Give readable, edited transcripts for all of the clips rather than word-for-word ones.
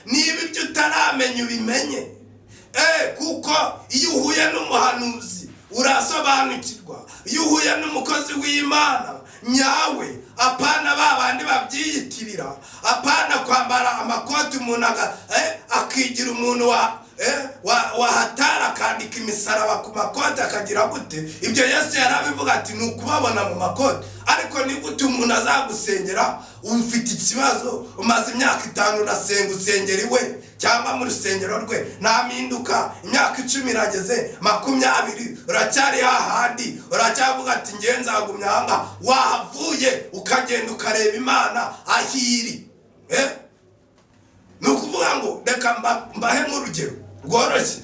Niba ibyo utaramenya ubimenye. Kuko iyo uhuye n'umuhanuzi urasobanukirwa, iyo uhuye n'umukozi w'Imana nyawe, apana ba bandi babyiyitirira, apana kwambara amakoti umuntu akigira umuntu wahatara akandika imisaraba ku makoti akagira gute. Ibyo Yesu yarabivuga ati ni ukubabona mu makoti. Ariko ni gute umuntu azagusengera ufite ikibazo, umaze imyaka 5 urasenga, usengera iwe cyangwa mu rusengero rwe, nta mpinduka, imyaka 10 irageze, 20, uracyari hahandi, uracyavuga ati ngewe nzagumya aha ngaha. Wahavuye ukagenda ukareba Imana aho iri. Ni ukuvuga ngo reka mbahe nk'urugero rworoshye.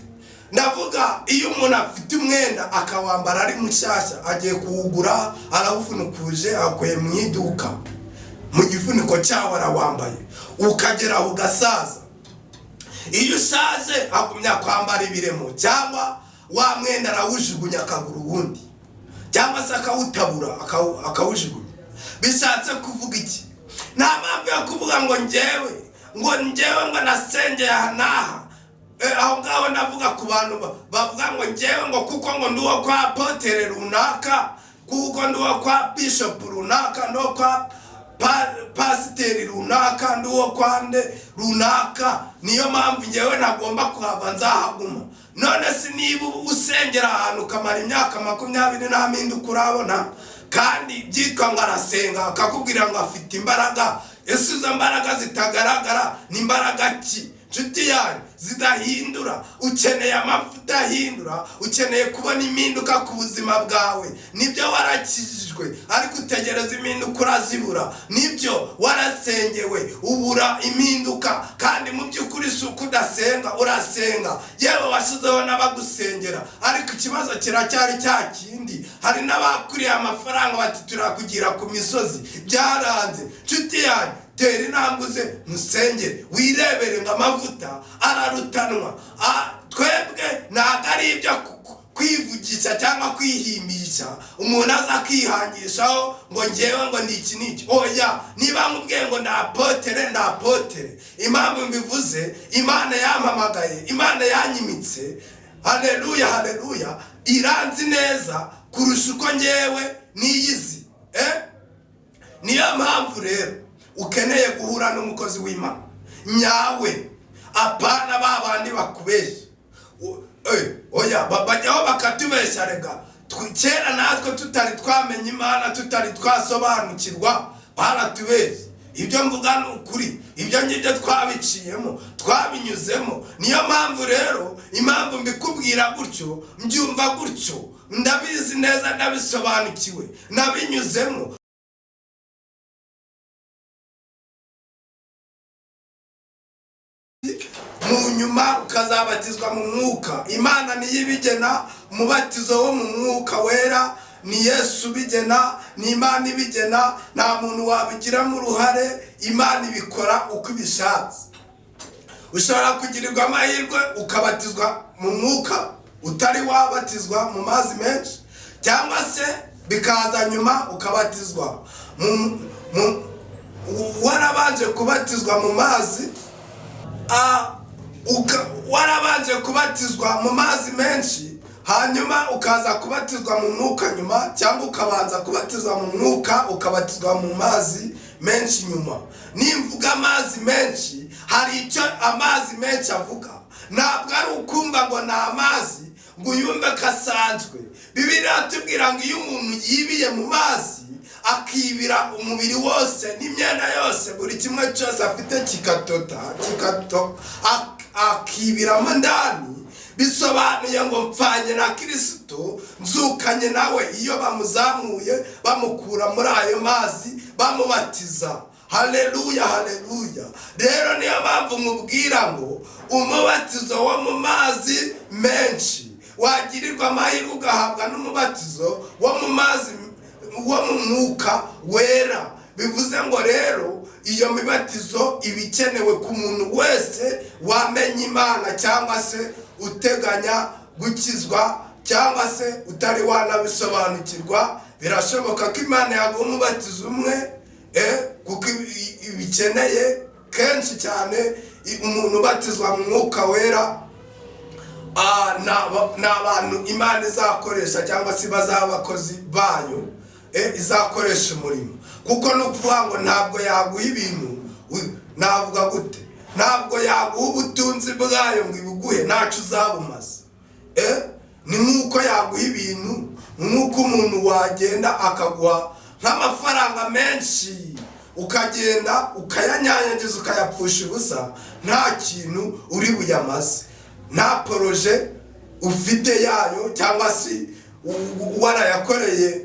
Ndavuga iyo umuntu afite umwenda akawambara ari mushyashya, agiye kuwugura, arawufunukuje, akuye mu iduka mu gifuniko cyawo, arawambaye, ukagera aho ugasaza. Iyo ushaje agumya kwambara ibiremo, cyangwa wa mwenda arawujugunya akagura uwundi, cyangwa se akawutabura akawujugunya. Bishatse kuvuga iki? Nta mpamvu yo kuvuga ngo njyewe ngo nasengeye aha n'aha. Aho ngaho ndavuga ku bantu bavuga ngo njyewe ngo kuko ngo ndi uwo kwa apotere runaka, kuko ndi uwo kwa bishop runaka, ndi uwo kwa pasiteri runaka, ndi uwo kwa nde runaka, niyo mpamvu njyewe ntagomba kuhava, nzahaguma. None se niba usengera ahantu ukamara imyaka 20 nta mpinduka urabona, kandi byitwa ngo arasenga, akakubwira ngo afite imbaraga, ese izo mbaraga zitagaragara ni imbaraga ki, nshuti yanyu, zidahindura? Ukeneye amavuta ahindura, ukeneye kubona impinduka ku buzima bwawe. Nibyo warakijijwe, ariko utegereza impinduka urazibura. Nibyo warasengewe, ubura impinduka, kandi mu by'ukuri si uko udasenga, urasenga, yewe washyizeho n'abagusengera, ariko ikibazo kiracyari cya kindi. Hari n'abakuriye amafaranga bati turakugira ku misozi, byaranze. Nshuti yanyu, tera intambwe uze musengere, wirebere ngo amavuta ararutanwa. Twebwe ntabwo ari ibyo kwivugisha cyangwa kwihimbisha, umuntu aza akihangishaho ngo ngewe ngo ni iki n'iki. Oya, niba nkubwiye ngo ndapotere, ndapotere. Impamvu mbivuze, Imana yampamagaye, Imana yanyimitse, haleluya, haleluya, iranzi neza kurusha uko ngewe niyizi. Niyo mpamvu rero ukeneye guhura n'umukozi w'Imana nyawe, apana ba bandi bakubeshya. Oya, bajyaho bakatubeshya rega. Kera natwe tutari twamenya Imana, tutari twasobanukirwa, baratubeshya. Ibyo mvuga ni ukuri, ibyo ngibyo twabiciyemo, twabinyuzemo. Niyo mpamvu rero, impamvu mbikubwira gutyo, mbyumva gutyo, ndabizi neza, ndabisobanukiwe, nabinyuzemo. Mu nyuma ukazabatizwa mu mwuka. Imana niyo ibigena. Umubatizo wo mu mwuka wera ni Yesu ubigena, ni Imana ibigena, nta muntu wabigiramo uruhare. Imana ibikora uko ibishatse. Ushobora kugirirwa amahirwe ukabatizwa mu mwuka utari wabatizwa mu mazi menshi, cyangwa se bikaza nyuma ukabatizwa warabanje kubatizwa mu mazi, warabanje kubatizwa mu mazi menshi, hanyuma ukaza kubatizwa mu mwuka nyuma, cyangwa ukabanza kubatizwa mu mwuka ukabatizwa mu mazi menshi nyuma. Nimvuga amazi menshi, hari icyo amazi menshi avuga. Ntabwo ari ukumva ngo ni amazi ngo uyumve ko asanzwe. Bibiliya iratubwira ngo iyo umuntu yibiye mu mazi, akibira umubiri wose n'imyenda yose, buri kimwe cyose afite kikatota, akibiramo ndani, bisobanuye ngo mpfanye na Kirisito, nzukanye nawe. Iyo bamuzamuye bamukura muri ayo mazi bamubatiza. Haleluya, haleluya. Rero niyo mpamvu mubwira ngo umubatizo wo mu mazi menshi, wagirirwa amahirwe ugahabwa n'umubatizo wo mu mazi wo mu mwuka wera. Bivuze ngo rero iyo mibatizo iba ikenewe ku muntu wese wamenye Imana, cyangwa se uteganya gukizwa, cyangwa se utari wanabisobanukirwa. Birashoboka ko Imana yaguha umubatizo umwe, kuko ibikeneye, Kenshi cyane umuntu ubatizwa mu Mwuka Wera ni abantu Imana izakoresha, cyangwa se bazaba abakozi bayo, izakoresha umurimo. Kuko ni ukuvuga ngo ntabwo yaguha ibintu, navuga gute, ntabwo yaguha ubutunzi bwayo ngo ibuguhe ntacyo uzabumaze. Ni nk'uko yaguha ibintu, nk'uko umuntu wagenda akaguha nk'amafaranga menshi, ukagenda ukayanyanyagiza, ukayapfusha ubusa, nta kintu uri buyamaze, nta projet ufite yayo, cyangwa se warayakoreye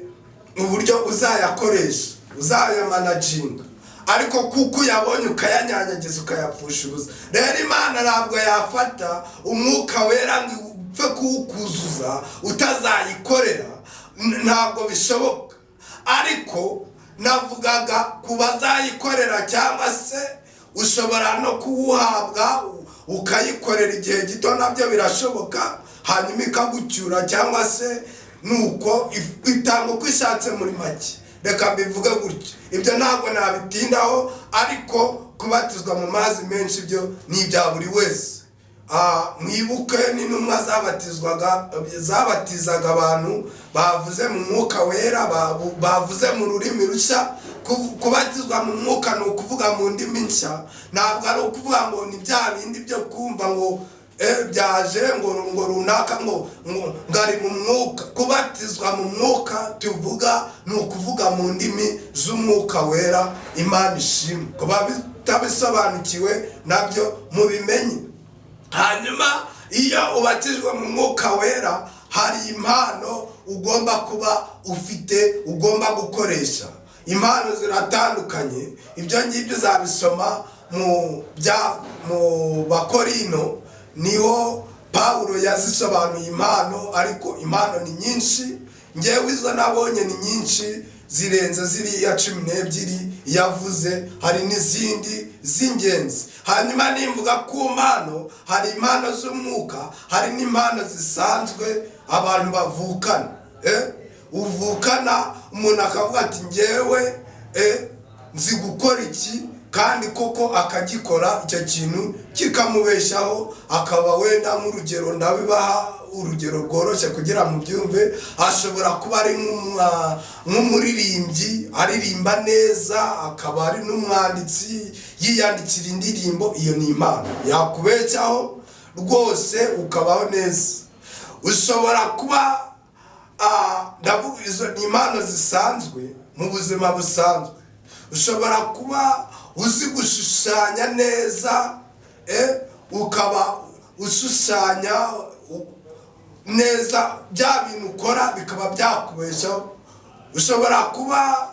uburyo uzayakoresha, uzayamanaginga, ariko kuko uyabonye ukayanyanyagiza, ukayapfusha ubusa. Rero Imana ntabwo yafata Umwuka Wera ngo upfe kuwukuzuza utazayikorera, ntabwo bishoboka. Ariko navugaga ku bazayikorera, cyangwa se ushobora no kuwuhabwa ukayikorera igihe gito, nabyo birashoboka, hanyuma ikagucyura, cyangwa se nuko itanga uko ishatse. Muri make reka mbivuge gutyo, ibyo ntabwo nabitindaho. Ariko kubatizwa mu mazi menshi byo ni ibya buri wese. Mwibuke n'intumwa zabatizwaga, zabatizaga abantu bavuze mu Mwuka Wera, bavuze mu rurimi rushya. Kubatizwa mu Mwuka ni ukuvuga mu ndimi nshya, ntabwo ari ukuvuga ngo ni bya bindi byo kumva ngo byaje ngo runaka ngo ari mu Mwuka. Kubatizwa mu Mwuka tuvuga ni ukuvuga mu ndimi z'Umwuka Wera. Imana ishimwe. Kuba bitabisobanukiwe nabyo mubimenye. Hanyuma iyo ubatijwe mu Mwuka Wera, hari impano ugomba kuba ufite, ugomba gukoresha. Impano ziratandukanye, ibyo ngibyo uzabisoma mu Bakorino, niho Pawulo yazisobanuye impano. Ariko impano ni nyinshi, ngewe izo nabonye ni nyinshi, zirenze ziriya 12 yavuze, hari n'izindi z'ingenzi. Hanyuma nimvuga ku mpano, hari impano z'umwuka, hari n'impano zisanzwe abantu bavukana. Uvukana, umuntu akavuga ati: "Ngewe nzi gukora iki," kandi koko akagikora, icyo kintu kikamubeshaho, akaba wenda nk'urugero, ndabibaha urugero rworoshye kugira mu byumve, ashobora kuba ari nk'umuririmbyi, aririmba neza, akaba ari n'umwanditsi, yiyandikira indirimbo. Iyo ni impano yakubeshaho rwose, ukabaho neza. Ushobora kuba, ndavuga izo ni impano zisanzwe mu buzima busanzwe. Ushobora kuba uzi gushushanya neza, ukaba ushushanya neza, bya bintu ukora bikaba byakubeshaho. Ushobora kuba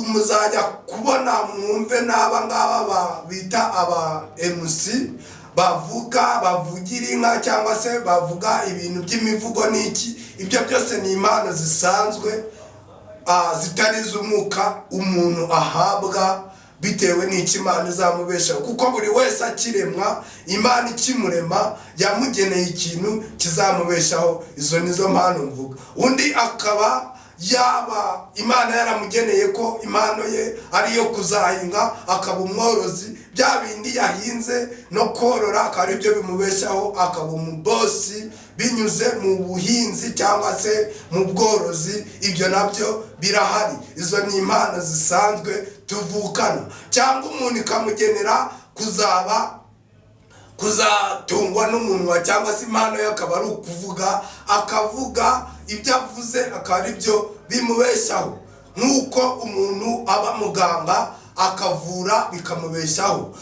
muzajya kubona mwumve n'aba ngaba bita aba MC, bavuga, bavugira inka, cyangwa se bavuga ibintu by'imivugo n'iki. Ibyo byose ni impano zisanzwe, zitari iz'umwuka, umuntu ahabwa bitewe n'icyo Imana izamubeshaho. Kuko buri wese akiremwa, Imana ikimurema yamugeneye ikintu kizamubeshaho. Izo nizo mpano mvuga. Undi akaba yaba Imana yaramugeneye ko impano ye ari iyo kuzahinga, akaba umworozi, bya bindi yahinze no korora akaba ari byo bimubeshaho, akaba umubosi binyuze mu buhinzi cyangwa se mu bworozi. Ibyo nabyo birahari, izo ni impano zisanzwe tuvukana. Cyangwa umuntu ikamugenera kuzatungwa n'umunwa, cyangwa se impano ye akaba ari ukuvuga, akavuga ibyo avuze akaba ari byo bimubeshaho, nk'uko umuntu aba muganga akavura bikamubeshaho.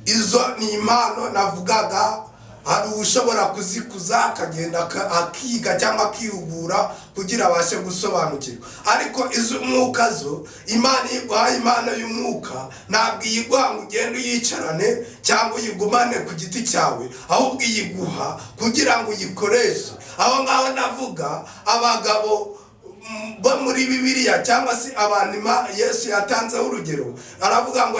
Izo ni impano navugaga. Hari ushobora kuzikuza, akagenda akiga cyangwa akihugura kugira abashe gusobanukirwa. Ariko iz'umwuka zo, Imana iyo iguhaye impano y'umwuka, ntabwo iyiguha ngo ugende uyicarane cyangwa uyigumane ku giti cyawe, ahubwo iyiguha kugira ngo uyikoreshe. Aho ngaho ndavuga abagabo bo muri Bibiliya, cyangwa se abantu Yesu yatanzeho urugero, aravuga ngo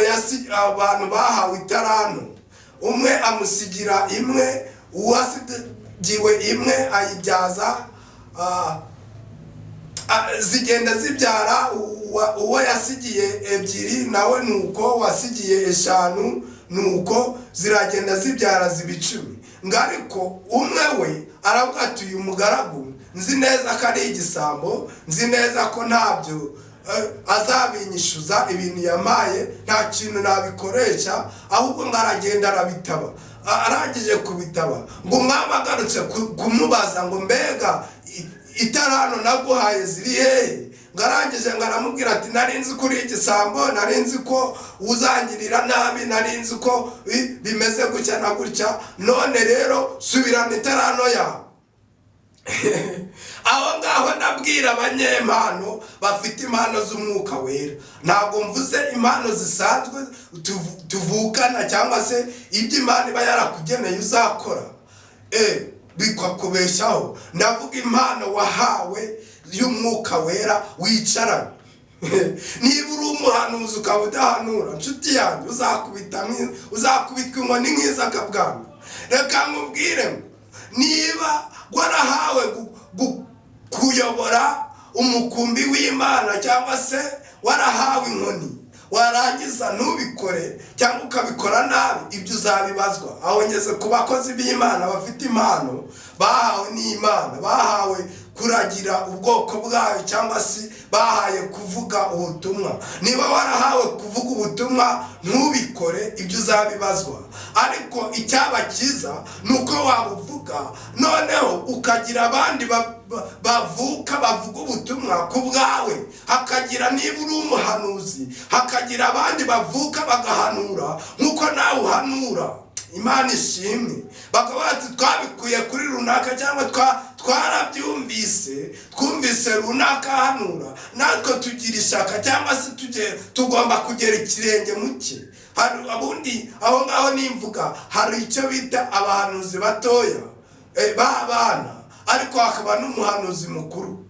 abantu bahawe itaranto, umwe amusigira imwe, uwasigiwe imwe ayibyaza. Zigenda zibyara, uwo yasigiye ebyiri nawe nuko, wasigiye eshanu nuko, ziragenda zibyara ziba 10. Ngo ariko umwe we aravuga ati: "Uyu mugaragu nzi neza ko ari igisambo, nzi neza ko ntabyo azabinyishyuza, ibintu yamaye nta kintu nabikoresha." Ahubwo ngo aragenda arabitaba. Arangije kubitaba, ngo umwami agarutse kumubaza ngo: "Mbega itarano naguhaye ziri hehe?" Ngo arangije ngo aramubwira ati: "Nari nzi ko uri igisambo, nari nzi ko uzangirira nabi, nari nzi ko bimeze gutya na gutya. None rero subirana itarano yawe." Aho ngaho ndabwira abanyempano bafite impano z'Umwuka Wera. Ntabwo mvuze impano zisanzwe tuvukana cyangwa se ibyo Imana iba yarakugeneye uzakora bikakubeshaho. Ndavuga impano wahawe y'Umwuka Wera wicaranye. Niba uri umuhanuzi ukaba udahanura, nshuti yanjye, uzakubitwa inkoni nk'iz'akabwana. Reka nkubwire ngo niba warahawe kuyobora umukumbi w'Imana cyangwa se warahawe inkoni, warangiza ntubikore cyangwa ukabikora nabi, ibyo uzabibazwa. Aho ngeze ku bakozi b'Imana bafite impano bahawe n'Imana, bahawe kuragira ubwoko bwayo cyangwa se bahaye kuvuga ubutumwa. Niba warahawe kuvuga ubutumwa ntubikore, ibyo uzabibazwa. Ariko icyaba cyiza ni uko wabuvuga, noneho ukagira abandi bavuka bavuga ubutumwa ku bwawe. Hakagira, niba uri umuhanuzi, hakagira abandi bavuka bagahanura nk'uko nawe uhanura. Imana ishimwe. Bakaba bati: "Twabikuye kuri runaka," cyangwa "Twarabyumvise, twumvise runaka ahanura, natwe tugira ishyaka," cyangwa se tugomba kugera ikirenge mu cye. Hari ubundi aho ngaho nimvuga, hari icyo bita abahanuzi batoya, b'abana, ariko hakaba n'umuhanuzi mukuru.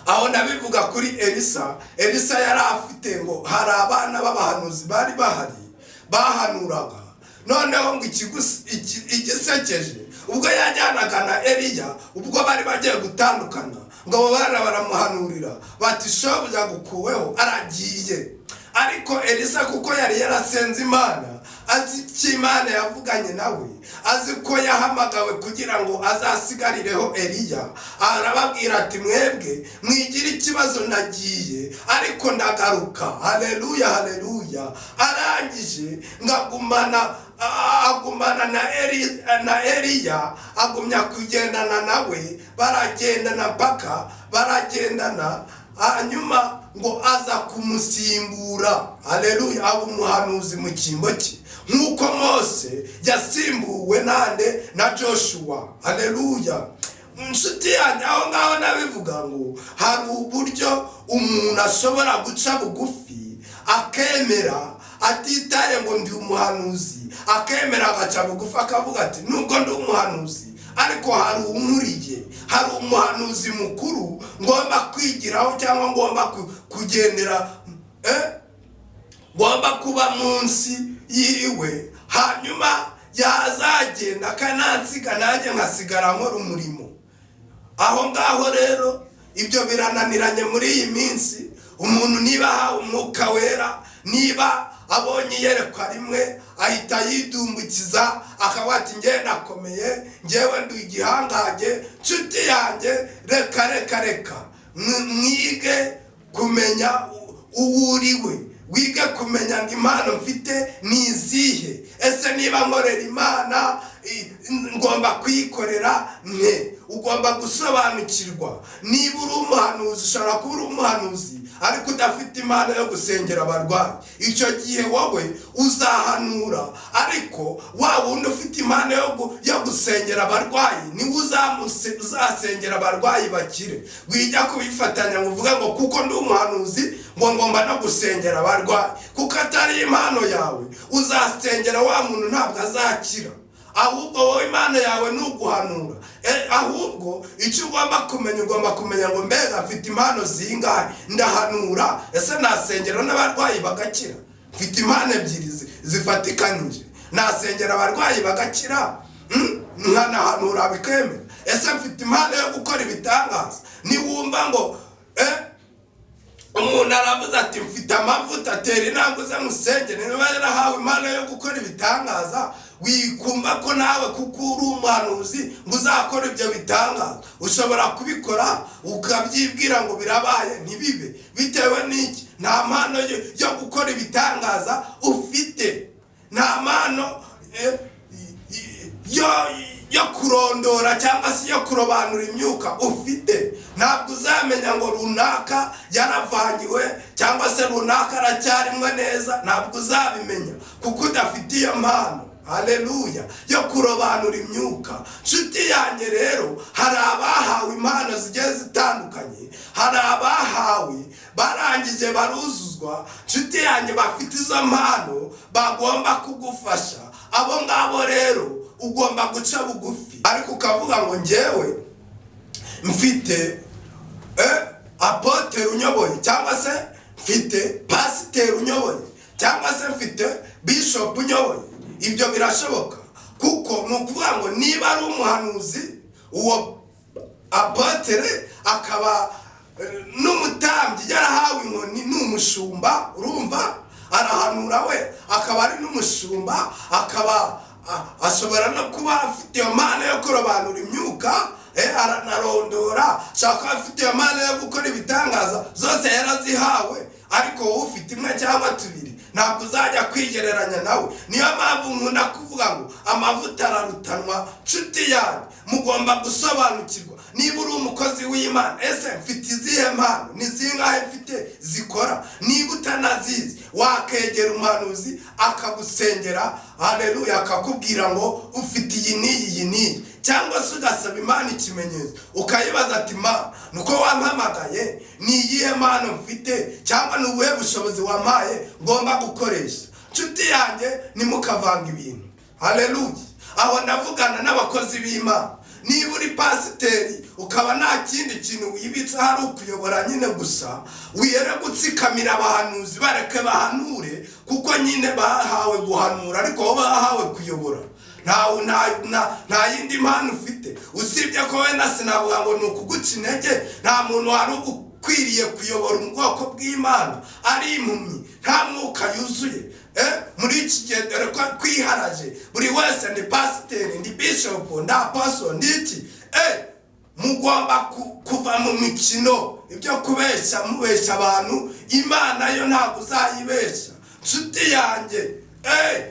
Aho ndabivuga kuri Elisa. Elisa yari afite, ngo hari abana b'abahanuzi bari bahari bahanuraga. Noneho ngo igisekeje, ubwo yajyanaga na Eliya, ubwo bari bagiye gutandukana, ngo abo bana baramuhanurira bati: "Shobuja agukuweho, aragiye." Ariko Elisa, kuko yari yarasenze Imana, azi icyo Imana yavuganye nawe, azi ko yahamagawe kugira ngo azasigarireho Eliya, arababwira ati: "Mwebwe mwigire ikibazo, ndagiye ariko ndagaruka." Haleluya, haleluya. Arangije ngo agumana na Eliya, agumya kugendana nawe, baragendana mpaka baragendana. Hanyuma ngo aza kumusimbura. Haleluya. Aba umuhanuzi mu cyimbo cye, nk'uko Mose yasimbuwe nande? Na Joshua. Haleluya. Inshuti yanjye, aho ngaho nabivuga ngo hari uburyo umuntu ashobora guca bugufi, akemera, atitaye ngo ndi umuhanuzi, akemera agaca bugufi, akavuga ati: "Nubwo ndi umuhanuzi, ariko hari unkuriye, hari umuhanuzi mukuru ngomba kwigiraho cyangwa ngomba kugendera, ngomba kuba munsi yiwe, hanyuma yazagenda akanansiga, nanjye nkasigara nkora umurimo." Aho ngaho rero ibyo birananiranye muri iyi minsi. Umuntu niba ahawe Umwuka Wera, niba abonye iyerekwa rimwe, ahita yidumbukiza, akavuga ati: "Ngewe ndakomeye, ngewe ndi igihangange." Nshuti yanjye, reka, reka, reka. Mwige kumenya uwo uriwe, wige kumenya ngo impano mfite ni izihe? Ese niba nkorera Imana, ngomba kuyikorera nte? Ugomba gusobanukirwa niba uri umuhanuzi. Ushobora kuba uri umuhanuzi ariko udafite impano yo gusengera abarwayi. Icyo gihe wowe uzahanura, ariko wa wundi ufite impano yo gusengera abarwayi niwe uzasengera abarwayi bakire. Wijya kubifatanya ngo uvuge ngo kuko ndi umuhanuzi ngo ngomba no gusengera abarwayi, kuko atari impano yawe. Uzasengera wa muntu, ntabwo azakira. Ahubwo wowe impano yawe ni uguhanura. Ahubwo icyo ugomba kumenya, ugomba kumenya ngo: "Mbega mfite impano zingahe? Ndahanura, ese nasengera n'abarwayi bagakira? Mfite impano ebyiri zifatikanyije, nasengera abarwayi bagakira, nkanahanura bikemera. Ese mfite impano yo gukora ibitangaza?" Niwumva ngo Umuntu aravuze ati: "Mfite amavuta, atera intambwe uze musengere." Niba yarahawe impano yo gukora ibitangaza, wikumva ko nawe kuko uri umuhanuzi ngo uzakora ibyo bitangaza. Ushobora kubikora ukabyibwira ngo birabaye, ntibibe. Bitewe n'iki? Nta mpano yo gukora ibitangaza ufite, nta mpano yo kurondora cyangwa se yo kurobanura imyuka ufite. Ntabwo uzamenya ngo runaka yaravangiwe cyangwa se runaka aracyarimwe neza. Ntabwo uzabimenya kuko udafite iyo mpano, haleluya, yo kurobanura imyuka. Nshuti yanjye rero, hari abahawe impano zigiye zitandukanye, hari abahawe barangije baruzuzwa, nshuti yanjye, bafite izo mpano bagomba kugufasha. Abo ngabo rero ugomba guca bugufi, ariko ukavuga ngo: "Njyewe mfite apôtre unyoboye, cyangwa se mfite pasiteri unyoboye, cyangwa se mfite bishop unyoboye." Ibyo birashoboka, kuko ni ukuvuga ngo niba ari umuhanuzi, uwo apôtre akaba n'umutambyi, yarahawe inkoni, ni umushumba. Urumva, arahanura we akaba ari n'umushumba, akaba ashobora no kuba afite iyo mpano yo kurobanura imyuka, aranarondora, ashobora kuba afite iyo mpano yo gukora ibitangaza, zose yarazihawe. Ariko wowe ufite imwe cyangwa tubiri, ntabwo uzajya kwigereranya nawe. Niyo mpamvu nkunda kuvuga ngo amavuta ararutanwa. Nshuti yanjye, mugomba gusobanukirwa niba uri umukozi w'Imana: ese mfite izihe mpano? Ni zingahe mfite zikora? Niba utanazizi, wakegera umuhanuzi akagusengera, haleluya, akakubwira ngo ufite iyi n'iyi, iyi n'iyi. Cyangwa se ugasaba Imana ikimenyetso, ukayibaza ati: "Ma, nuko wampamagaye, ni iyihe mpano mfite, cyangwa ni ubuhe bushobozi wampaye ngomba gukoresha?" Nshuti yanjye, ntimukavanga ibintu, haleluya. Aho ndavugana n'abakozi b'Imana. Niba uri pasiteri ukaba nta kindi kintu wibitse hari ukuyobora nyine gusa, wiyere gutsikamira abahanuzi, bareke bahanure, kuko nyine bahawe guhanura, ariko wowe bahawe kuyobora. Nta yindi mpano ufite, usibye ko wenda sinavuga ngo ni ukuguca intege. Nta muntu wari ukwiriye kuyobora ubwoko bw'Imana ari impumyi, nta mwuka yuzuye. Muri iki gihe dore ko kwiharaje, buri wese ndi pasiteri, ndi bishopu, ndi apostle, ndi iki. Mugomba kuva mu mikino, ibyo kubeshya, mubeshya abantu. Imana yo ntabwo uzayibeshya, nshuti yanjye.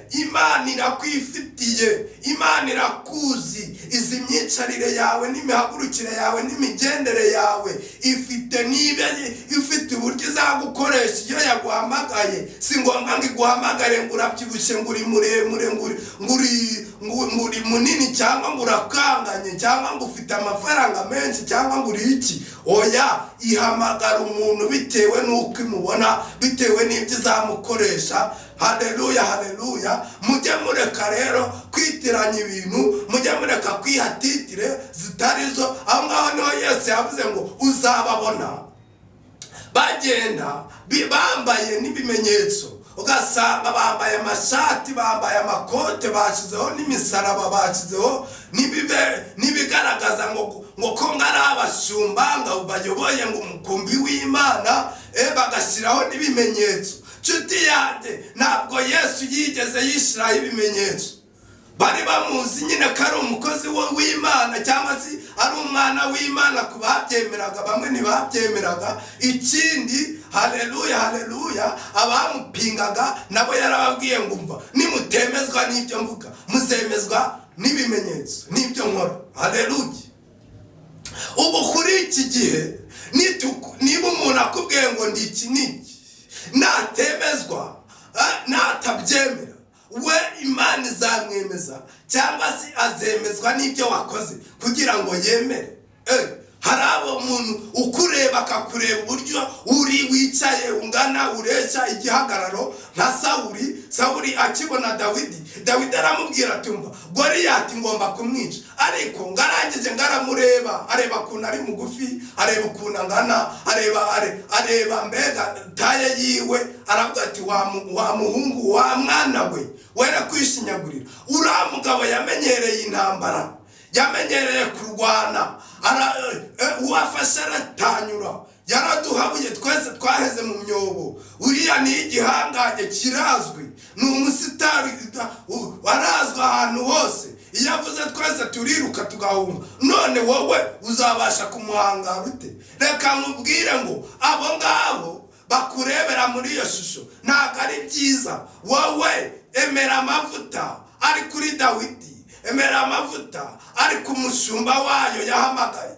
Imana irakwifitiye, Imana irakuzi, izi my'icarire yawe n'imihagurukire yawe n'imigendere yawe. Ifite niba ifite uburyo izagukoresha iyo yaguhamagaye. Si ngombwa ngo iguhamagare ngo urabyibushye, ngo uri muremure, ngo uri munini, cyangwa ngo urakanganye, cyangwa ngo ufite amafaranga menshi, cyangwa ngo uri iki. Oya, ihamagara umuntu bitewe n'uko imubona, bitewe n'ibyo izamukoresha. Haleluya, haleluya. Mujye mureka rero kwitiranya ibintu, mujye mureka kwiha titre zitari zo. Aho ngaho niho Yesu yavuze ngo uzababona bagenda bambaye n'ibimenyetso, ugasanga bambaye amashati, bambaye amakote, bashyizeho n'imisaraba, bashyizeho n'ibigaragaza ngo ko ngo ari abashumba, ngo bayoboye ngo umukumbi w'Imana, bagashyiraho n'ibimenyetso. Nshuti yanjye, ntabwo Yesu yigeze yishyiraho ibimenyetso. Bari bamuzi nyine ko ari umukozi w'Imana cyangwa se ari umwana w'Imana ku babyemeraga, bamwe ntibabyemeraga. Ikindi, haleluya, haleluya, abamupingaga nabo yarababwiye ngo: "Umva, nimutemezwa n'ibyo mvuga, muzemezwa n'ibimenyetso n'ibyo nkora." Haleluya. Ubu kuri iki gihe, niba umuntu akubwiye ngo ndi iki n'iki, natemezwa, natabyemera, we Imana izamwemeza, cyangwa se azemezwa n'ibyo wakoze kugira ngo yemere. Hari abo umuntu ukureba, akakureba uburyo uri, wicaye, ungana, ureshya, igihagararo, nka Sawuri. Sawuri akibona Dawidi, Dawidi aramubwira ati: "Umva, Goriyati ngomba kumwica." Ariko ngarangije ngaramureba, areba ukuntu ari mugufi, areba ukuntu angana, areba mbega taille yiwe, aravuga ati: "Wa muhungu, wa mwana we, wera kwishinyagurira." Uriya mugabo yamenyereye intambara, yamenyereye kurwana, uwafashe aratanyura. Yaraduhabuye twese, twaheze mu myobo. Uriya ni igihangange kirazwi, ni umusitari arazwi ahantu hose. Iyo avuze twese turiruka tugahunga. None wowe uzabasha kumuhangara ute? Reka nkubwire ngo abo ngabo bakurebera muri iyo shusho ntabwo ari byiza. Wowe emera amavuta ari kuri Dawidi, emera amavuta ari ku mushumba wayo yahamagaye.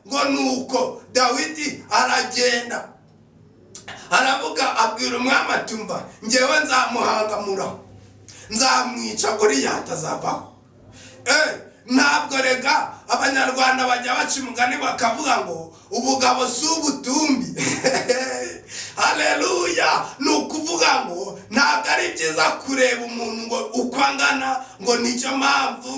Ngo nuko Dawidi aragenda, aravuga, abwira umwami ati: "Umva, ngewe nzamuhangamura, nzamwica, Goliyati azavaho." Ntabwo rega Abanyarwanda bajya baca umugani bakavuga ngo ubugabo si ubutumbi. Haleluya! Ni ukuvuga ngo ntabwo ari byiza kureba umuntu ngo uko angana, ngo nicyo mpamvu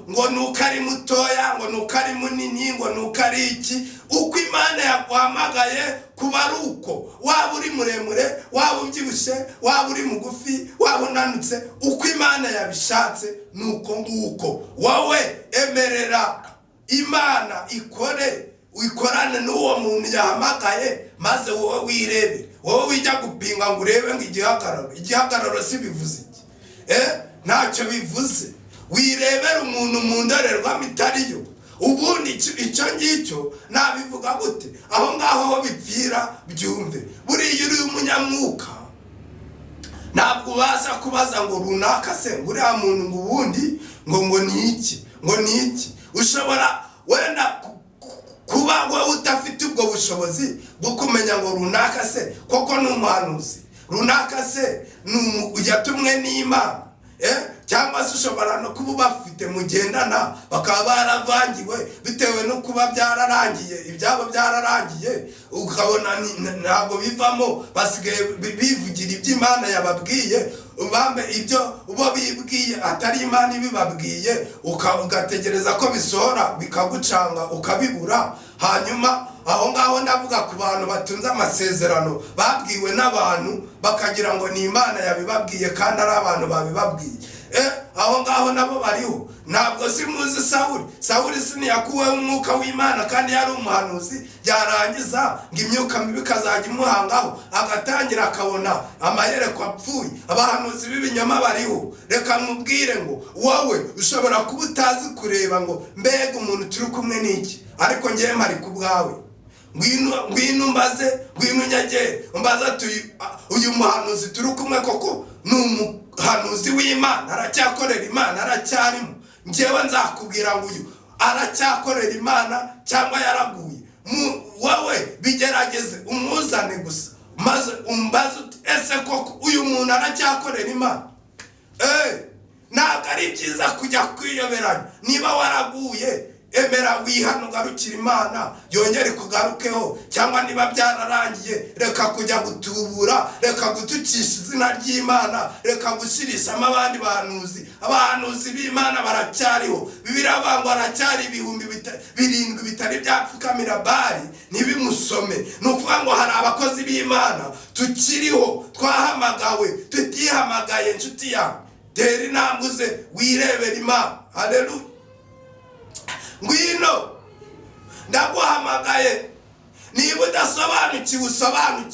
ngo ni uko ari mutoya, ngo ni uko ari munini, ngo ni uko ari iki. Uko Imana yaguhamagaye kuba ari uko, waba uri muremure, waba ubyibushye, waba uri mugufi, waba unanutse, uko Imana yabishatse ni uko nguko. Wowe emerera Imana ikore, wikorane n'uwo muntu yahamagaye, maze wowe wirebere. Wowe wijya gupinga ngo urebe ngo igihagararo, igihagararo si bivuze iki? Ntacyo bivuze. Wirebera umuntu mu ndorerwamo itariyo. Ubundi icyo ngicyo nabivuga gute? Aho ngaho ho bipfira byumve. Buriya uri umunyamwuka ntabwo ubaza kubaza ngo runaka se, ngo uriya muntu, ngo ubundi ngo ni iki, ngo ni iki. Ushobora wenda kuba wowe udafite ubwo bushobozi bwo kumenya ngo runaka se koko ni umuhanuzi, runaka se ni yatumwe n'Imana, cyangwa se ushobora no kuba ubafite mugendana bakaba baravangiwe bitewe no kuba byararangiye, ibyabo byararangiye, ukabona ntabwo bivamo, basigaye bivugira ibyo Imana yababwiye, bambe ibyo bo bibwiye atari Imana ibibabwiye, ugategereza ko bisohora bikagucanga ukabibura. Hanyuma aho ngaho ndavuga ku bantu batunze amasezerano babwiwe n'abantu, bakagira ngo ni Imana yabibabwiye kandi ari abantu babibabwiye. Aho ngaho nabo bariho. Ntabwo si muzi Sawuli? Sawuli siniyakuweho umwuka w'Imana kandi yari umuhanuzi? Yarangiza ngo imyuka mibi ikazajya imuhangaho, agatangira akabona amayerekwa apfuye. Abahanuzi b'ibinyoma bariho. Reka nkubwire ngo wowe ushobora kuba utazi kureba ngo mbega umuntu turi kumwe n'iki, ariko ngewe mpari ku bwawe. Ngwino, ngwino umbaze, ngwino unyegere umbaze ati uyu muhanuzi turi kumwe koko ni umuhanuzi w'Imana, aracyakorera Imana, aracyarimo? Ngewe nzakubwira ngo uyu aracyakorera Imana cyangwa yaraguye. Wowe bigerageze, umuzane gusa, maze umbaze uti: "Ese koko uyu muntu aracyakorera Imana?" Ntabwo ari byiza kujya kwiyoberanya. Niba waraguye, emera wihane, ugarukire Imana, yongere ikugarukeho. Cyangwa niba byararangiye, reka kujya gutubura, reka gutukisha izina ry'Imana, reka gushyirishamo abandi bahanuzi. Abahanuzi b'Imana baracyariho. Bibiliya ivuga ngo haracyari 7000 bitari byapfukamira Bari ntibimusome. Ni ukuvuga ngo hari abakozi b'Imana tukiriho, twahamagawe tutihamagaye. Inshuti yawe, tera intambwe uze wirebera Imana. Haleluya! Ngwino, ndaguhamagaye. Niba udasobanukiwe, usobanukiwe.